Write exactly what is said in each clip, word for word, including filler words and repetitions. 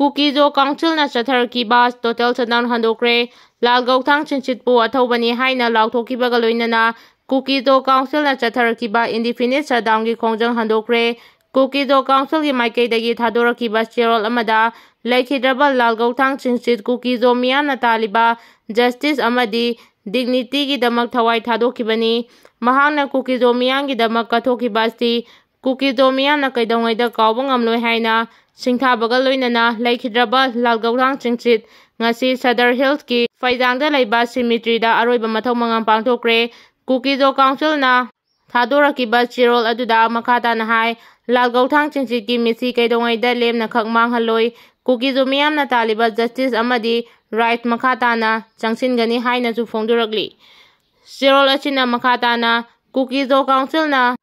ꯀꯨꯀꯤꯖꯣ ꯀꯥꯎꯟꯁꯤꯜꯅ ꯆꯠꯊꯔꯛꯈꯤꯕ total shutdown ꯍꯟꯗꯣꯛꯈ꯭ꯔꯦ꯫ ꯂꯥꯜꯒꯧꯊꯥꯡ ꯆꯤꯡꯁꯤꯠꯄꯨ ꯑꯊꯧꯕꯅꯤ ꯍꯥꯏꯅ ꯂꯥꯎꯊꯣꯛꯈꯤꯕꯒ ꯂꯣꯏꯅꯅ ꯀꯨꯀꯤꯖꯣ ꯀꯥꯎꯟꯁꯤꯜꯅ ꯆꯠꯊꯔꯛꯈꯤꯕ ꯏꯟꯗꯤꯐꯤꯅꯤꯠ ꯁꯠꯗꯥꯎꯟꯒꯤ ꯈꯣꯡꯖꯪ ꯍꯟꯗꯣꯛꯈ꯭ꯔꯦ꯫ ꯀꯨꯀꯤꯖꯣ ꯀꯥꯎꯟꯁꯤꯜꯒꯤ ꯃꯥꯏꯀꯩꯗꯒꯤ ꯊꯥꯗꯣꯔꯛꯈꯤꯕ ꯆꯦꯔꯣꯜ ꯑꯃꯗ ꯂꯩꯈꯤꯗ꯭ꯔꯕ ꯂꯥꯜꯒꯧꯊꯥꯡ ꯆꯤꯡꯁꯤꯠ ꯀꯨꯀꯤꯖꯣ ꯃꯤꯌꯥꯝꯅ ꯇꯥꯜꯂꯤꯕ ꯖꯁꯇꯤꯁ ꯑꯃꯗꯤ ꯗꯤꯒꯅꯤꯇꯤꯒꯤꯗꯃꯛ ꯊꯋꯥꯏ ꯊꯥꯗꯣꯛꯈꯤꯕꯅꯤ꯫ ꯃꯍꯥꯛꯅ ꯀꯨꯀꯤꯖꯣ ꯃꯤꯌꯥꯝꯒꯤꯗꯃꯛ ꯀꯠꯊꯣꯛꯈꯤꯕ ꯑꯁꯤ ꯀꯨꯀꯤꯖꯣ ꯃꯤꯌꯥꯝꯅ ꯀꯩꯗꯧꯉꯩꯗ ꯀꯥꯎꯕ ꯉꯝꯂꯣꯏ ꯍꯥꯏꯅ ꯁꯤꯡꯊꯥꯕꯒ ꯂꯣꯏꯅꯅ ꯂꯩꯈꯤꯗ꯭ꯔꯕ ꯂꯥꯜꯒꯧꯊꯥꯡ ꯆꯤꯡꯁꯤꯠ ꯉꯁꯤ ꯁꯗꯔ ꯍꯤꯜꯁꯀꯤ ꯐꯩꯖꯥꯡꯗ ꯂꯩꯕ ꯁꯤꯃꯤꯇ꯭ꯔꯤꯗ ꯑꯔꯣꯏꯕ ꯃꯊꯧ ꯃꯉꯝ ꯄꯥꯡꯊꯣꯛꯈ꯭ꯔꯦ꯫ ꯀꯨꯀꯤꯖꯣ ꯀꯥꯎꯟꯁꯤꯜꯅ ꯊꯥꯗꯣꯔꯛꯈꯤꯕ ꯆꯦꯔꯣꯜ ꯑꯗꯨꯗ ꯃꯈꯥ ꯇꯥꯅ ꯍꯥꯏ, ꯂꯥꯜꯒꯧꯊꯥꯡ ꯆꯤꯡꯁꯤꯠꯀꯤ ꯃꯤꯠꯁꯤ ꯀꯩꯗꯧꯉꯩꯗ ꯂꯦꯝꯅꯈꯛ ꯃꯥꯡꯍꯜꯂꯣꯏ꯫ ꯀꯨꯀꯤꯖꯣ ꯃꯤꯌꯥꯝꯅ ꯇꯥꯜꯂꯤꯕ ꯖꯁꯇꯤꯁ ꯑꯃꯗꯤ ꯔꯥꯏꯠ ꯃꯈꯥ ꯇꯥꯅ ꯆꯪꯁꯤꯟꯒꯅꯤ ꯍꯥꯏꯅꯁꯨ ꯐꯣꯡꯗꯣꯔꯛꯂꯤ꯫ ꯆꯦꯔꯣꯜ ꯑꯁꯤꯅ ꯃꯈꯥ ꯇꯥꯅ ꯀꯨꯀꯤꯖꯣ ꯀꯥꯎꯟꯁꯤꯜꯅ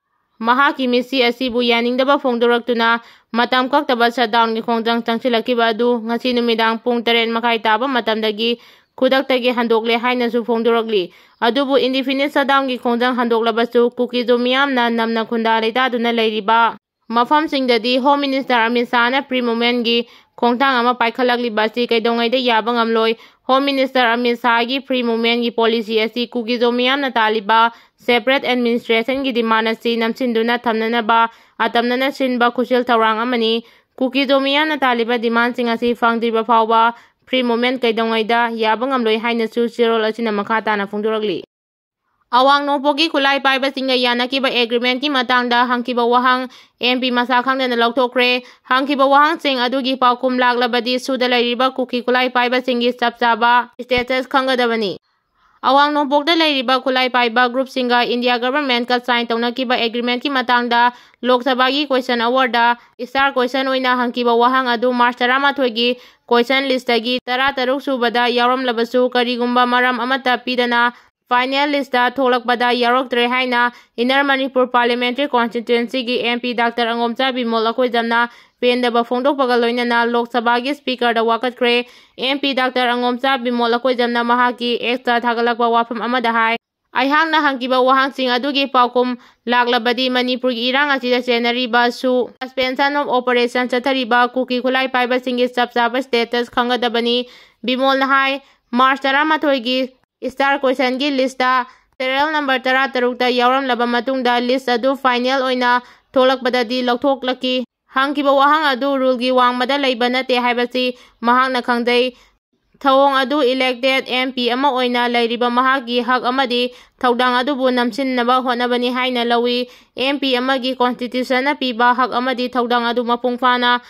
ꯃꯍꯥꯛꯀꯤ ꯃꯤꯠꯁꯤ ꯑꯁꯤꯕꯨ ꯌꯥꯅꯤꯡꯗꯕ ꯐꯣꯡꯗꯣꯔꯛꯇꯨꯅ ꯃꯇꯝ ꯀꯛꯇꯕ ꯁꯠꯗꯥꯎꯟꯒꯤ ꯈꯣꯡꯖꯪ ꯆꯪꯁꯤꯜꯂꯛꯈꯤꯕ ꯑꯗꯨ ꯉꯁꯤ ꯅꯨꯃꯤꯗꯥꯡ ꯄꯨꯡ ꯇꯔꯦꯠ ꯃꯈꯥꯏ ꯇꯥꯕ ꯃꯇꯝꯗꯒꯤ ꯈꯨꯗꯛꯇꯒꯤ ꯍꯟꯗꯣꯛꯂꯦ ꯍꯥꯏꯅꯁꯨ ꯐꯣꯡꯗꯣꯔꯛꯂꯤ꯫ ꯑꯗꯨꯕꯨ ꯏꯟꯗꯤꯐꯤꯅꯤꯠ ꯁꯠꯗꯥꯎꯟꯒꯤ ꯈꯣꯡꯖꯪ ꯍꯟꯗꯣꯛꯂꯕꯁꯨ ꯀꯨꯀꯤꯖꯣ ꯃꯤꯌꯥꯝꯅ ꯅꯝꯅ ꯈꯨꯟꯗꯥ ꯂꯩꯇꯥꯗꯨꯅ ꯂꯩꯔꯤꯕ ꯃꯐꯝꯁꯤꯡꯗꯗꯤ ꯍꯣꯝ ꯃꯤꯅꯤꯁꯇꯔ ꯑꯃꯤꯠ ꯁꯥꯍꯅ ꯐ꯭ꯔꯤ ꯃꯨꯚꯃꯦꯟꯒꯤ ꯈꯣꯡꯊꯥꯡ ꯑꯃ ꯄꯥꯏꯈꯠꯂꯛꯂꯤꯕ ꯑꯁꯤ ꯀꯩꯗꯧꯉꯩꯗ ꯌꯥꯕ ꯉꯝꯂꯣꯏ꯫ ꯍꯣꯝ ꯃꯤꯅꯤꯁꯇꯔ ꯑꯃꯤꯠ ꯁꯥꯍꯒꯤ ꯐ꯭ꯔꯤ ꯃꯨꯚꯃꯦꯟꯒꯤ ꯄꯣꯂꯤꯁꯤ ꯑꯁꯤ ꯀꯨꯀꯤꯖꯣ ꯃꯤꯌꯥꯝꯅ ꯇꯥꯜꯂꯤꯕ ꯁꯦꯄꯔꯦꯠ ꯑꯦꯗꯃꯤꯅꯤꯁꯇ꯭ꯔꯦꯁꯟꯒꯤ ꯗꯤꯃꯥꯟ ꯑꯁꯤ ꯅꯝꯁꯤꯟꯗꯨꯅ ꯊꯝꯅꯅꯕ ꯑꯇꯝꯅꯅ ꯁꯤꯟꯕ ꯈꯨꯠꯁꯦꯜ ꯊꯧꯔꯥꯡ ꯑꯃꯅꯤ꯫ ꯀꯨꯀꯤꯖꯣ ꯃꯤꯌꯥꯝꯅ ꯇꯥꯜꯂꯤꯕ ꯗꯤꯃꯥꯟꯁꯤꯡ ꯑꯁꯤ ꯐꯪꯗ꯭ꯔꯤꯕ ꯐꯥꯎꯕ ꯐ꯭ꯔꯤ ꯃꯨꯚꯃꯦꯟ ꯀꯩꯗꯧꯉꯩꯗ ꯌꯥꯕ ꯉꯝꯂꯣꯏ ꯍꯥꯏꯅꯁꯨ ꯆꯦꯔꯣꯜ ꯑꯁꯤꯅ ꯃꯈꯥ ꯇꯥꯅ ꯐꯣꯡꯗꯣꯔꯛꯂꯤ꯫ ꯑꯋꯥꯡ ꯅꯣꯡꯄꯣꯛꯀꯤ ꯈꯨꯠꯂꯥꯏ ꯄꯥꯏꯕꯁꯤꯡꯒ ꯌꯥꯅꯈꯤꯕ ꯑꯦꯒ꯭ꯔꯤꯃꯦꯟꯠꯀꯤ ꯃꯇꯥꯡꯗ ꯍꯪꯈꯤꯕ ꯋꯥꯍꯪ ꯑꯦꯝ ꯄꯤ ꯃꯁꯥ ꯈꯪꯗꯅ ꯂꯧꯊꯣꯛꯈ꯭ꯔꯦ꯫ ꯍꯪꯈꯤꯕ ꯋꯥꯍꯪꯁꯤꯡ ꯑꯗꯨꯒꯤ ꯄꯥꯎꯈꯨꯝ ꯂꯥꯛꯂꯕꯗꯤ ꯁꯨꯗ ꯂꯩꯔꯤꯕ ꯀꯨꯀꯤ ꯈꯨꯠꯂꯥꯏ ꯄꯥꯏꯕꯁꯤꯡꯒꯤ ꯆꯞ ꯆꯥꯕ ꯁ꯭ꯇꯦꯇꯁ ꯈꯪꯒꯗꯕꯅꯤ꯫ ꯑꯋꯥꯡ ꯅꯣꯡꯄꯣꯛꯇ ꯂꯩꯔꯤꯕ ꯈꯨꯠꯂꯥꯏ ꯄꯥꯏꯕ ꯒ꯭ꯔꯨꯞꯁꯤꯡꯒ ꯏꯟꯗꯤꯌꯥ ꯒꯚꯔꯟꯃꯦꯟꯠꯀ ꯁꯥꯏꯟ ꯇꯧꯅꯈꯤꯕ ꯑꯦꯒ꯭ꯔꯤꯃꯦꯟꯠꯀꯤ ꯃꯇꯥꯡꯗ ꯂꯣꯛ ꯁꯚꯥꯒꯤ ꯀ꯭ꯋꯦꯁꯟ ꯑꯋꯥꯔꯗ ꯁ꯭ꯇꯥꯔ ꯀ꯭ꯋꯦꯁꯟ ꯑꯣꯏꯅ ꯍꯪꯈꯤꯕ ꯋꯥꯍꯪ ꯑꯗꯨ ꯃꯥꯔꯆ ꯇꯔꯥꯃꯥꯊꯣꯏꯒꯤ ꯀ꯭ꯋꯦꯁꯟ ꯂꯤꯁꯇꯒꯤ ꯇꯔꯥꯇꯔꯨꯛ ꯁꯨꯕꯗ ꯌꯥꯎꯔꯝꯂꯕꯁꯨ ꯀꯔꯤꯒꯨꯝꯕ ꯃꯔꯝ ꯑꯃꯠꯇ ꯄꯤꯗꯅ ꯐꯥꯏꯅꯦꯜ ꯂꯤꯁꯇ ꯊꯣꯛꯂꯛꯄꯗ ꯌꯥꯎꯔꯛꯇ꯭ꯔꯦ ꯍꯥꯏꯅ inner Manipur parliamentary constituency M P doctor Angomcha Bimol ꯑꯀꯣꯏꯖꯝꯅ ꯄꯦꯟꯗꯕ ꯐꯣꯡꯗꯣꯛꯄꯒ ꯂꯣꯏꯅꯅ ꯂꯣꯛ ꯁꯚꯥꯒꯤ ꯁ꯭ꯄꯤꯀꯔꯗ ꯋꯥꯀꯠꯈ꯭ꯔꯦ꯫ M P doctor Angomcha Bimol ꯑꯀꯣꯏꯖꯝꯅ ꯃꯍꯥꯛꯀꯤ ꯑꯦꯛꯁꯇ ꯊꯥꯒꯠꯂꯛꯄ ꯋꯥꯐꯝ ꯑꯃꯗ ꯍꯥꯏ, ꯑꯩꯍꯥꯛꯅ ꯍꯪꯈꯤꯕ ꯋꯥꯍꯪꯁꯤꯡ ꯑꯗꯨꯒꯤ ꯄꯥꯎꯈꯨꯝ ꯂꯥꯛꯂꯕꯗꯤ ꯃꯅꯤꯄꯨꯔꯒꯤ ꯏꯔꯥꯡ ꯑꯁꯤꯗ ꯆꯦꯟꯅꯔꯤꯕꯁꯨ, suspension of operation ꯆꯠꯊꯔꯤꯕ ꯀꯨꯀꯤ ꯈꯨꯠꯂꯥꯏ ꯄꯥꯏꯕꯁꯤꯡꯒꯤ ꯆꯞ ꯆꯥꯕ status ꯈꯪꯒꯗꯕꯅꯤ꯫ ꯕꯤꯃꯣꯜꯅ ꯍꯥꯏ, ꯃꯥꯔꯆ ꯇꯔꯥꯃꯥꯊꯣꯏꯒꯤ star questionꯒꯤ listꯇ serial number ꯇꯔꯥꯇꯔꯨꯛꯇ ꯌꯥꯎꯔꯝꯂꯕ ꯃꯇꯨꯡꯗ list ꯑꯗꯨ final ꯑꯣꯏꯅ ꯊꯣꯛꯂꯛꯄꯗꯗꯤ ꯂꯧꯊꯣꯛꯂꯛꯈꯤ꯫ ꯍꯪꯈꯤꯕ ꯋꯥꯍꯪ ꯑꯗꯨ ruleꯒꯤ ꯋꯥꯡꯃꯗ ꯂꯩꯕ ꯅꯠꯇꯦ ꯍꯥꯏꯕꯁꯤ ꯃꯍꯥꯛꯅ ꯈꯪꯖꯩ꯫ ꯊꯧꯑꯣꯡ ꯑꯗꯨ elected MP ꯑꯃ ꯑꯣꯏꯅ ꯂꯩꯔꯤꯕ ꯃꯍꯥꯛꯀꯤ ꯍꯛ ꯑꯃꯗꯤ ꯊꯧꯗꯥꯡ ꯑꯗꯨꯕꯨ ꯅꯝꯁꯤꯟꯅꯕ ꯍꯣꯠꯅꯕꯅꯤ ꯍꯥꯏꯅ ꯂꯧꯏ꯫ MP ꯑꯃꯒꯤ constitutionꯅ ꯄꯤꯕ ꯍꯛ ꯑꯃꯗꯤ ꯊꯧꯗꯥꯡ ꯑꯗꯨ ꯃꯄꯨꯡ ꯐꯥꯅ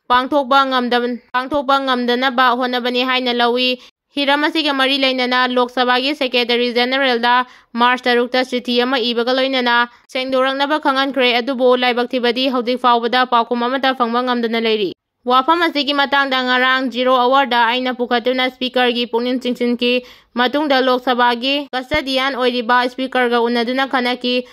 ꯄꯥꯡꯊꯣꯛꯄ ꯉꯝꯗ-, ꯄꯥꯡꯊꯣꯛꯄ ꯉꯝꯗꯅꯕ ꯍꯣꯠꯅꯕꯅꯤ ꯍꯥꯏꯅ ꯂꯧꯏ꯫ ꯍꯤꯔꯝ ꯑꯁꯤꯒ ꯃꯔꯤ ꯂꯩꯅꯅ ꯂꯣꯛ ꯁꯚꯥꯒꯤ Secretary Generalꯗ ꯃꯥꯔꯆ ꯇꯔꯨꯛꯇ ꯆꯤꯊꯤ ꯑꯃ ꯏꯕꯒ ꯂꯣꯏꯅꯅ ꯁꯦꯡꯗꯣꯔꯛꯅꯕ ꯈꯪꯍꯟꯈ꯭ꯔꯦ꯫ ꯑꯗꯨꯕꯨ ꯂꯥꯏꯕꯛ ꯊꯤꯕꯗꯤ ꯍꯧꯖꯤꯛ ꯐꯥꯎꯕꯗ ꯄꯥꯎꯈꯨꯝ ꯑꯃꯠꯇ ꯐꯪꯕ ꯉꯝꯗꯅ ꯂꯩꯔꯤ꯫ ꯋꯥꯐꯝ ꯑꯁꯤꯒꯤ ꯃꯇꯥꯡꯗ ꯉꯔꯥꯡ zero hourꯗ ꯑꯩꯅ ꯄꯨꯈꯠꯇꯨꯅ Speakerꯒꯤ ꯄꯨꯛꯅꯤꯡ ꯆꯤꯡꯁꯤꯟꯈꯤ꯫ ꯃꯇꯨꯡꯗ ꯂꯣꯛ ꯁꯚꯥꯒꯤ custodian ꯑꯣꯏꯔꯤꯕ Speakerꯒ ꯎꯅꯗꯨꯅ ꯈꯟꯅꯈꯤ꯫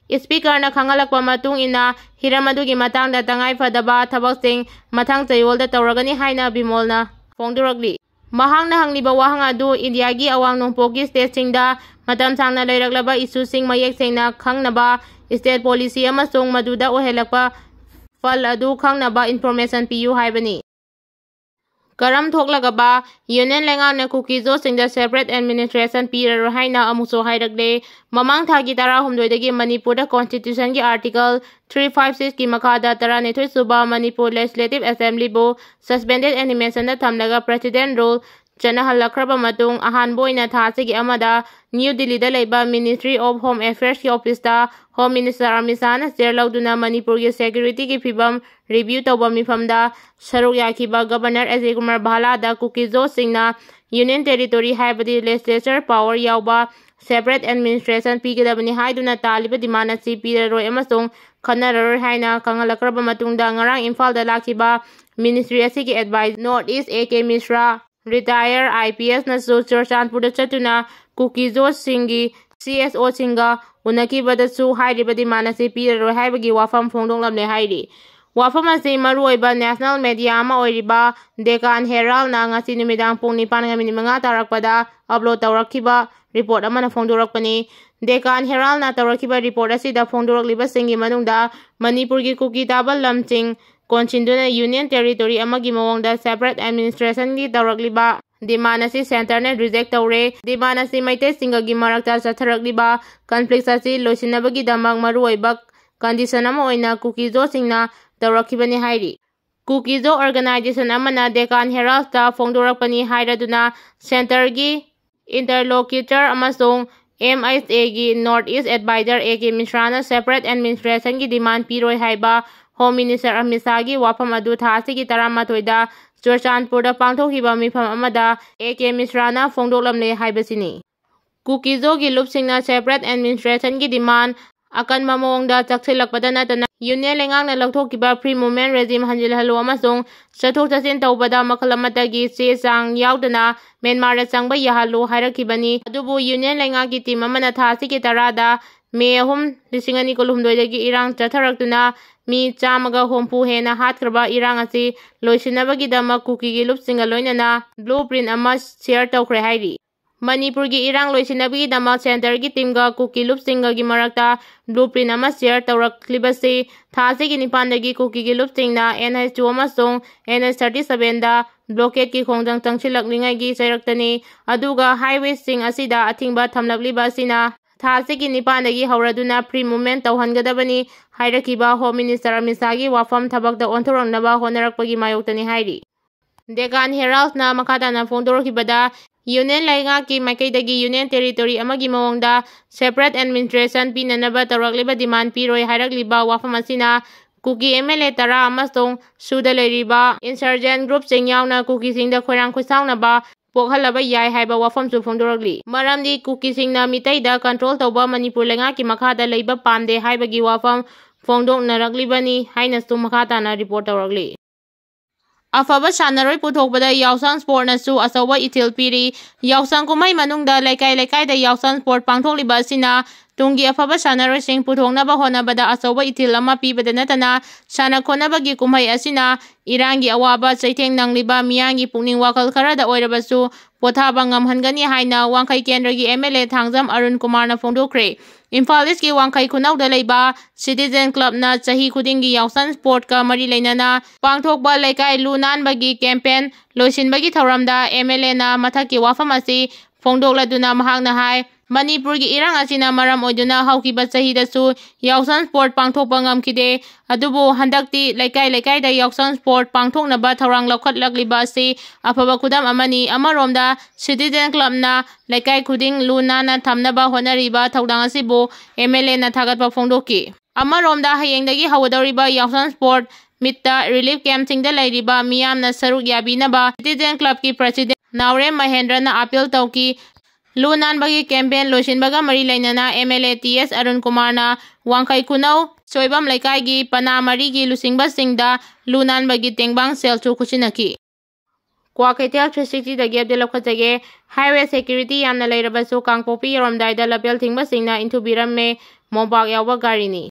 Speakerꯅ ꯈꯪꯍꯜꯂꯛꯄ ꯃꯇꯨꯡ ꯏꯟꯅ ꯍꯤꯔꯝ ꯑꯗꯨꯒꯤ ꯃꯇꯥꯡꯗ ꯇꯉꯥꯏ ꯐꯗꯕ ꯊꯕꯛꯁꯤꯡ ꯃꯊꯪ ꯆꯌꯣꯜꯗ ꯇꯧꯔꯒꯅꯤ ꯍꯥꯏꯅ ꯕꯤꯃꯣꯜꯅ ꯐꯣꯡꯗꯣꯔꯛꯂꯤ꯫ ꯃꯍꯥꯛꯅ ꯍꯪꯂꯤꯕ ꯋꯥꯍꯪ ꯑꯗꯨ ꯏꯟꯗꯤꯌꯥꯒꯤ ꯑꯋꯥꯡ ꯅꯣꯡꯄꯣꯛꯀꯤ stateꯁꯤꯡꯗ ꯃꯇꯝ ꯁꯥꯡꯅ ꯂꯩꯔꯛꯂꯕ issueꯁꯤꯡ ꯃꯌꯦꯛ ꯁꯦꯡꯅ ꯈꯪꯅꯕ, state policy ꯑꯃꯁꯨꯡ ꯃꯗꯨꯗ ꯑꯣꯏꯍꯜꯂꯛꯄ ꯐꯜ ꯑꯗꯨ ꯈꯪꯅꯕ information ꯄꯤꯌꯨ ꯍꯥꯏꯕꯅꯤ꯫ ꯀꯔꯝ ꯊꯣꯛꯂꯒꯕ Union ꯂꯩꯉꯥꯛꯅ ꯀꯨꯀꯤꯖꯣꯁꯤꯡꯗ separate administration ꯄꯤꯔꯔꯣꯏ ꯍꯥꯏꯅ ꯑꯃꯨꯛꯁꯨ ꯍꯥꯏꯔꯛꯂꯦ꯫ ꯃꯃꯥꯡ ꯊꯥꯒꯤ ꯇꯔꯥꯍꯨꯝꯗꯣꯏꯗꯒꯤ ꯃꯅꯤꯄꯨꯔꯗ constitutionꯒꯤ article three five sixꯀꯤ ꯃꯈꯥꯗ ꯇꯔꯥꯅꯤꯊꯣꯏ ꯁꯨꯕ ꯃꯅꯤꯄꯨꯔ Legislative Assemblyꯕꯨ suspended animationꯗ ꯊꯝꯂꯒ president rule ꯆꯠꯅꯍꯜꯂꯛꯈ꯭ꯔꯕ ꯃꯇꯨꯡ, ꯑꯍꯥꯟꯕ ꯑꯣꯏꯅ ꯊꯥ ꯑꯁꯤꯒꯤ ꯑꯃꯗ ꯅ꯭ꯌꯨ ꯗꯤꯜꯂꯤꯗ ꯂꯩꯕ Ministry of Home Affairsꯀꯤ officeꯇ Home Minister Amit ꯁꯥꯍꯅ chair ꯂꯧꯗꯨꯅ ꯃꯅꯤꯄꯨꯔꯒꯤ securityꯒꯤ ꯐꯤꯕꯝ review ꯇꯧꯕ ꯃꯤꯐꯝꯗ ꯁꯔꯨꯛ ꯌꯥꯈꯤꯕ Governor Ajay Kumar ꯚꯥꯂꯥꯗ ꯀꯨꯀꯤꯖꯣꯁꯤꯡꯅ Union Territory, ꯍꯥꯏꯕꯗꯤ legislature power ꯌꯥꯎꯕ separate administration ꯄꯤꯒꯗꯕꯅꯤ ꯍꯥꯏꯗꯨꯅ ꯇꯥꯜꯂꯤꯕ demand ꯑꯁꯤ ꯄꯤꯔꯔꯣꯏ ꯑꯃꯁꯨꯡ ꯈꯟꯅꯔꯔꯣꯏ ꯍꯥꯏꯅ ꯈꯪꯍꯜꯂꯛꯈ꯭ꯔꯕ ꯃꯇꯨꯡꯗ, ꯉꯔꯥꯡ ꯏꯝꯐꯥꯜꯗ ꯂꯥꯛꯈꯤꯕ ministry ꯑꯁꯤꯒꯤ advisor North East A K ꯃꯤꯁ꯭ꯔꯥ, retire IPSꯅꯁꯨ ꯆꯨꯔꯆꯥꯟꯄꯨꯔꯗ ꯆꯠꯇꯨꯅ ꯀꯨꯀꯤꯖꯣꯁꯤꯡꯒꯤ CSOꯁꯤꯡꯒ ꯎꯅꯈꯤꯕꯗꯁꯨ ꯍꯥꯏꯔꯤꯕ demand ꯑꯁꯤ ꯄꯤꯔꯔꯣꯏ ꯍꯥꯏꯕꯒꯤ ꯋꯥꯐꯝ ꯐꯣꯡꯗꯣꯛꯂꯝꯂꯦ ꯍꯥꯏꯔꯤ꯫ ꯋꯥꯐꯝ ꯑꯁꯤ ꯃꯔꯨꯑꯣꯏꯕ national media ꯑꯃ ꯑꯣꯏꯔꯤꯕ Deccan Heraldꯅ ꯉꯁꯤ ꯅꯨꯃꯤꯗꯥꯡ ꯄꯨꯡ ꯅꯤꯄꯥꯟꯒ ꯃꯤꯅꯤꯠ ꯃꯉꯥ ꯇꯥꯔꯛꯄꯗ upload ꯇꯧꯔꯛꯈꯤꯕ report ꯑꯃꯅ ꯐꯣꯡꯗꯣꯔꯛꯄꯅꯤ꯫ Deccan Heraldꯅ ꯇꯧꯔꯛꯈꯤꯕ report ꯑꯁꯤꯗ ꯐꯣꯡꯗꯣꯔꯛꯂꯤꯕꯁꯤꯡꯒꯤ ꯃꯅꯨꯡꯗ ꯃꯅꯤꯄꯨꯔꯒꯤ ꯀꯨꯀꯤ ꯇꯥꯕ ꯂꯝꯁꯤꯡ ꯀꯣꯟꯁꯤꯟꯗꯨꯅ union territory ꯑꯃꯒꯤ ꯃꯑꯣꯡꯗ separate administrationꯒꯤ ꯇꯧꯔꯛꯂꯤꯕ demand ꯑꯁꯤ centreꯅ reject ꯇꯧꯔꯦ꯫ Demand ꯑꯁꯤ ꯃꯩꯇꯩꯁꯤꯡꯒꯒꯤ ꯃꯔꯛꯇ ꯆꯠꯊꯔꯛꯂꯤꯕ conflict ꯑꯁꯤ ꯂꯣꯏꯁꯤꯟꯅꯕꯒꯤꯗꯃꯛ ꯃꯔꯨꯑꯣꯏꯕ condition ꯑꯃ ꯑꯣꯏꯅ ꯀꯨꯀꯤꯖꯣꯁꯤꯡꯅ ꯇꯧꯔꯛꯈꯤꯕꯅꯤ ꯍꯥꯏꯔꯤ꯫ ꯀꯨꯀꯤꯖꯣ organization ꯑꯃꯅ Deccan Heraldꯇ ꯐꯣꯡꯗꯣꯔꯛꯄꯅꯤ ꯍꯥꯏꯔꯗꯨꯅ centreꯒꯤ interlocutor ꯑꯃꯁꯨꯡ MHAꯒꯤ North East advisor A K Mishraꯅ separate administrationꯒꯤ demand ꯄꯤꯔꯣꯏ ꯍꯥꯏꯕ Home Minister ꯑꯃꯤꯠ ꯁꯥꯍꯒꯤ ꯋꯥꯐꯝ ꯑꯗꯨ ꯊꯥ ꯑꯁꯤꯒꯤ ꯇꯔꯥꯃꯥꯊꯣꯏꯗ ꯆꯨꯔꯆꯥꯟꯄꯨꯔꯗ ꯄꯥꯡꯊꯣꯛꯈꯤꯕ ꯃꯤꯐꯝ ꯑꯃꯗ A K ꯃꯤꯁ꯭ꯔꯥꯅ ꯐꯣꯡꯗꯣꯛꯂꯝꯂꯦ ꯍꯥꯏꯕꯁꯤꯅꯤ꯫ ꯀꯨꯀꯤꯖꯣꯒꯤ ꯂꯨꯞꯁꯤꯡꯅ separate administrationꯒꯤ demand ꯑꯀꯟꯕ ꯃꯑꯣꯡꯗ ꯆꯪꯁꯤꯜꯂꯛꯄꯗ ꯅꯠꯇꯅ union ꯂꯩꯉꯥꯛꯅ ꯂꯧꯊꯣꯛꯈꯤꯕ free movement regime ꯍꯟꯖꯤꯜꯍꯜꯂꯨ ꯑꯃꯁꯨꯡ ꯆꯠꯊꯣꯛ ꯆꯠꯁꯤꯟ ꯇꯧꯕꯗ ꯃꯈꯜ ꯑꯃꯠꯇꯒꯤ ꯆꯦ ꯆꯥꯡ ꯌꯥꯎꯗꯅ ꯃ꯭ꯌꯥꯟꯃꯥꯔꯗ ꯆꯪꯕ ꯌꯥꯍꯜꯂꯨ ꯍꯥꯏꯔꯛꯈꯤꯕꯅꯤ꯫ ꯑꯗꯨꯕꯨ union ꯂꯩꯉꯥꯛꯀꯤ team ꯑꯃꯅ ꯊꯥ ꯑꯁꯤꯒꯤ ꯇꯔꯥꯗ, ꯃꯦ ꯑꯍꯨꯝ, ꯂꯤꯁꯤꯡ ꯑꯅꯤ ꯀꯨꯟꯍꯨꯝꯗꯣꯏꯗꯒꯤ ꯏꯔꯥꯡ ꯆꯠꯊꯔꯛꯇꯨꯅ ꯃꯤ ꯆꯥꯝꯃꯒ ꯍꯨꯝꯐꯨ ꯍꯦꯟꯅ ꯍꯥꯠꯈ꯭ꯔꯕ ꯏꯔꯥꯡ ꯑꯁꯤ ꯂꯣꯏꯁꯤꯟꯅꯕꯒꯤꯗꯃꯛ ꯀꯨꯀꯤꯒꯤ ꯂꯨꯞꯁꯤꯡꯒ ꯂꯣꯏꯅꯅ blueprint ꯑꯃ share ꯇꯧꯈ꯭ꯔꯦ ꯍꯥꯏꯔꯤ꯫ ꯃꯅꯤꯄꯨꯔꯒꯤ ꯏꯔꯥꯡ ꯂꯣꯏꯁꯤꯟꯅꯕꯒꯤꯗꯃꯛ centreꯒꯤ teamꯒ ꯀꯨꯀꯤ ꯂꯨꯞꯁꯤꯡꯒꯒꯤ ꯃꯔꯛꯇ blueprint ꯑꯃ share ꯇꯧꯔꯛꯂꯤꯕꯁꯤ ꯊꯥ ꯑꯁꯤꯒꯤ ꯅꯤꯄꯥꯟꯗꯒꯤ ꯀꯨꯀꯤꯒꯤ ꯂꯨꯞꯁꯤꯡꯅ NH two ꯑꯃꯁꯨꯡ NH thirty sevenꯗ blockadeꯀꯤ ꯈꯣꯡꯖꯪ ꯆꯪꯁꯤꯜꯂꯛꯂꯤꯉꯩꯒꯤ ꯆꯩꯔꯛꯇꯅꯤ꯫ ꯑꯗꯨꯒ highwayꯁꯤꯡ ꯑꯁꯤꯗ ꯑꯊꯤꯡꯕ ꯊꯝꯂꯛꯂꯤꯕ ꯑꯁꯤꯅ ꯊꯥ ꯑꯁꯤꯒꯤ ꯅꯤꯄꯥꯟꯗꯒꯤ ꯍꯧꯔꯗꯨꯅ free movement ꯇꯧꯍꯟꯒꯗꯕꯅꯤ ꯍꯥꯏꯔꯛꯈꯤꯕ Home Minister Amit ꯁꯥꯍꯒꯤ ꯋꯥꯐꯝ ꯊꯕꯛꯇ ꯑꯣꯟꯊꯣꯔꯛꯅꯕ ꯍꯣꯠꯅꯔꯛꯄꯒꯤ ꯃꯥꯌꯣꯛꯇꯅꯤ ꯍꯥꯏꯔꯤ꯫ Deccan Heraldꯅ ꯃꯈꯥ ꯇꯥꯅ ꯐꯣꯡꯗꯣꯔꯛꯈꯤꯕꯗ, union ꯂꯩꯉꯥꯛꯀꯤ ꯃꯥꯏꯀꯩꯗꯒꯤ union territory ꯑꯃꯒꯤ ꯃꯑꯣꯡꯗ separate administration ꯄꯤꯅꯅꯕ ꯇꯧꯔꯛꯂꯤꯕ demand ꯄꯤꯔꯣꯏ ꯍꯥꯏꯔꯛꯂꯤꯕ ꯋꯥꯐꯝ ꯑꯁꯤꯅ ꯀꯨꯀꯤ MLA ꯇꯔꯥ ꯑꯃꯁꯨꯡ ꯁꯨꯗ ꯂꯩꯔꯤꯕ insurgent groupꯁꯤꯡ ꯌꯥꯎꯅ ꯀꯨꯀꯤꯁꯤꯡꯗ ꯈꯣꯏꯔꯥꯡ ꯈꯣꯏꯁꯥꯎꯅꯕ ꯄꯣꯛꯍꯜꯂꯕ ꯌꯥꯏ ꯍꯥꯏꯕ ꯋꯥꯐꯝꯁꯨ ꯐꯣꯡꯗꯣꯔꯛꯂꯤ꯫ ꯃꯔꯝꯗꯤ ꯀꯨꯀꯤꯁꯤꯡꯅ ꯃꯤꯇꯩꯗ control ꯇꯧꯕ ꯃꯅꯤꯄꯨꯔ ꯂꯩꯉꯥꯛꯀꯤ ꯃꯈꯥꯗ ꯂꯩꯕ ꯄꯥꯝꯗꯦ ꯍꯥꯏꯕꯒꯤ ꯋꯥꯐꯝ ꯐꯣꯡꯗꯣꯛꯅꯔꯛꯂꯤꯕꯅꯤ ꯍꯥꯏꯅꯁꯨ ꯃꯈꯥ ꯇꯥꯅ report ꯇꯧꯔꯛꯂꯤ꯫ ꯑꯐꯕ ꯁꯥꯟꯅꯔꯣꯏ ꯄꯨꯊꯣꯛꯄꯗ ꯌꯥꯎꯁꯪ sportꯅꯁꯨ ꯑꯆꯧꯕ ꯏꯊꯤꯜ ꯄꯤꯔꯤ꯫ ꯌꯥꯎꯁꯪ ꯀꯨꯝꯍꯩ ꯃꯅꯨꯡꯗ ꯂꯩꯀꯥꯏ ꯂꯩꯀꯥꯏꯗ ꯌꯥꯎꯁꯪ sport ꯄꯥꯡꯊꯣꯛꯂꯤꯕ ꯑꯁꯤꯅ ꯇꯨꯡꯒꯤ ꯑꯐꯕ ꯁꯥꯟꯅꯔꯣꯏꯁꯤꯡ ꯄꯨꯊꯣꯛꯅꯕ ꯍꯣꯠꯅꯕꯗ ꯑꯆꯧꯕ ꯏꯊꯤꯜ ꯑꯃ ꯄꯤꯕꯗ ꯅꯠꯇꯅ, ꯁꯥꯟꯅ ꯈꯣꯠꯅꯕꯒꯤ ꯀꯨꯝꯍꯩ ꯑꯁꯤꯅ ꯏꯔꯥꯡꯒꯤ ꯑꯋꯥꯕ ꯆꯩꯊꯦꯡ ꯅꯪꯂꯤꯕ ꯃꯤꯌꯥꯝꯒꯤ ꯄꯨꯛꯅꯤꯡ ꯋꯥꯈꯜ ꯈꯔꯗ ꯑꯣꯏꯔꯕꯁꯨ ꯄꯣꯊꯥꯕ ꯉꯝꯍꯟꯒꯅꯤ ꯍꯥꯏꯅ ꯋꯥꯡꯈꯩ ꯀꯦꯟꯗ꯭ꯔꯒꯤ MLA ꯊꯥꯡꯖꯝ ꯑꯔꯨꯟ ꯀꯨꯃꯥꯔꯅ ꯐꯣꯡꯗꯣꯛꯈ꯭ꯔꯦ꯫ ꯏꯝꯐꯥꯜ ꯏꯁꯀꯤ ꯋꯥꯡꯈꯩ ꯈꯨꯅꯧꯗ ꯂꯩꯕ ꯁꯤꯇꯤꯖꯦꯟ ꯀ꯭ꯂꯕꯅ ꯆꯍꯤ ꯈꯨꯗꯤꯡꯒꯤ ꯌꯥꯎꯁꯪ ꯁ꯭ꯄꯣꯔꯠꯀ ꯃꯔꯤ ꯂꯩꯅꯅ ꯄꯥꯡꯊꯣꯛꯄ ꯂꯩꯀꯥꯏ ꯂꯨ ꯅꯥꯟꯕꯒꯤ ꯀꯦꯝꯄꯦꯟ ꯂꯣꯏꯁꯤꯟꯕꯒꯤ ꯊꯧꯔꯝꯗ MLAꯅ ꯃꯊꯛꯀꯤ ꯋꯥꯐꯝ ꯑꯁꯤ ꯐꯣꯡꯗꯣꯛꯂꯗꯨꯅ ꯃꯍꯥꯛꯅ ꯍꯥꯏ, ꯃꯅꯤꯄꯨꯔꯒꯤ ꯏꯔꯥꯡ ꯑꯁꯤꯅ ꯃꯔꯝ ꯑꯣꯏꯗꯨꯅ ꯍꯧꯈꯤꯕ ꯆꯍꯤꯗꯁꯨ ꯌꯥꯎꯁꯪ ꯁ꯭ꯄꯣꯔꯠ ꯄꯥꯡꯊꯣꯛꯄ ꯉꯝꯈꯤꯗꯦ꯫ ꯑꯗꯨꯕꯨ ꯍꯟꯗꯛꯇꯤ ꯂꯩꯀꯥꯏ ꯂꯩꯀꯥꯏꯗ ꯌꯥꯎꯁꯪ ꯁ꯭ꯄꯣꯔꯠ ꯄꯥꯡꯊꯣꯛꯅꯕ ꯊꯧꯔꯥꯡ ꯂꯧꯈꯠꯂꯛꯂꯤꯕ ꯑꯁꯤ ꯑꯐꯕ ꯈꯨꯗꯝ ꯑꯃꯅꯤ꯫ ꯑꯃꯔꯣꯝꯗ ꯁꯤꯇꯤꯖꯦꯟ ꯀ꯭ꯂꯕꯅ ꯂꯩꯀꯥꯏ ꯈꯨꯗꯤꯡ ꯂꯨ ꯅꯥꯟꯅ ꯊꯝꯅꯕ ꯍꯣꯠꯅꯔꯤꯕ ꯊꯧꯗꯥꯡ ꯑꯁꯤꯕꯨ MLAꯅ ꯊꯥꯒꯠꯄ ꯐꯣꯡꯗꯣꯛꯈꯤ꯫ ꯑꯃꯔꯣꯝꯗ ꯍꯌꯦꯡꯗꯒꯤ ꯍꯧꯒꯗꯧꯔꯤꯕ ꯌꯥꯎꯁꯪ ꯁ꯭ꯄꯣꯔꯠ ꯃꯤꯠꯇ ꯔꯤꯂꯤꯐ ꯀꯦꯝꯞꯁꯤꯡꯗ ꯂꯩꯔꯤꯕ ꯃꯤꯌꯥꯝꯅ ꯁꯔꯨꯛ ꯌꯥꯕꯤꯅꯕ ꯁꯤꯇꯤꯖꯦꯟ ꯀ꯭ꯂꯕꯀꯤ ꯄ꯭ꯔꯁꯤꯗꯦꯟ ꯅꯥꯎꯔꯦꯝ ꯃꯍꯦꯟꯗ꯭ꯔꯅ ꯑꯥꯄꯤꯜ ꯇꯧꯈꯤ꯫ ꯂꯨ ꯅꯥꯟꯕꯒꯤ ꯀꯦꯝꯄꯦꯟ ꯂꯣꯏꯁꯤꯟꯕꯒ ꯃꯔꯤ ꯂꯩꯅꯅ MLA T S ꯑꯔꯨꯟ ꯀꯨꯃꯥꯔꯅ ꯋꯥꯡꯈꯩ ꯈꯨꯅꯧ ꯁꯣꯏꯕꯝ ꯂꯩꯀꯥꯏꯒꯤ ꯄꯅꯥ ꯃꯔꯤꯒꯤ ꯂꯨꯆꯤꯡꯕꯁꯤꯡꯗ ꯂꯨ ꯅꯥꯟꯕꯒꯤ ꯇꯦꯡꯕꯥꯡ ꯁꯦꯜꯁꯨ ꯈꯨꯠꯁꯤꯟꯅꯈꯤ꯫ Kwakeithel three sixtyꯗꯒꯤ update ꯂꯧꯈꯠꯆꯒꯦ꯫ Highway security ꯌꯥꯝꯅ ꯂꯩꯔꯕꯁꯨ ꯀꯥꯡꯄꯣꯛꯄꯤ ꯌꯧꯔꯝꯗꯥꯏꯗ ꯂꯝꯕꯦꯜ ꯊꯤꯡꯕꯁꯤꯡꯅ ꯏꯟꯊꯨꯕꯤꯔꯝꯃꯦ꯫ ꯃꯣꯝꯄꯥꯛ ꯌꯥꯎꯕ ꯒꯥꯔꯤꯅꯤ꯫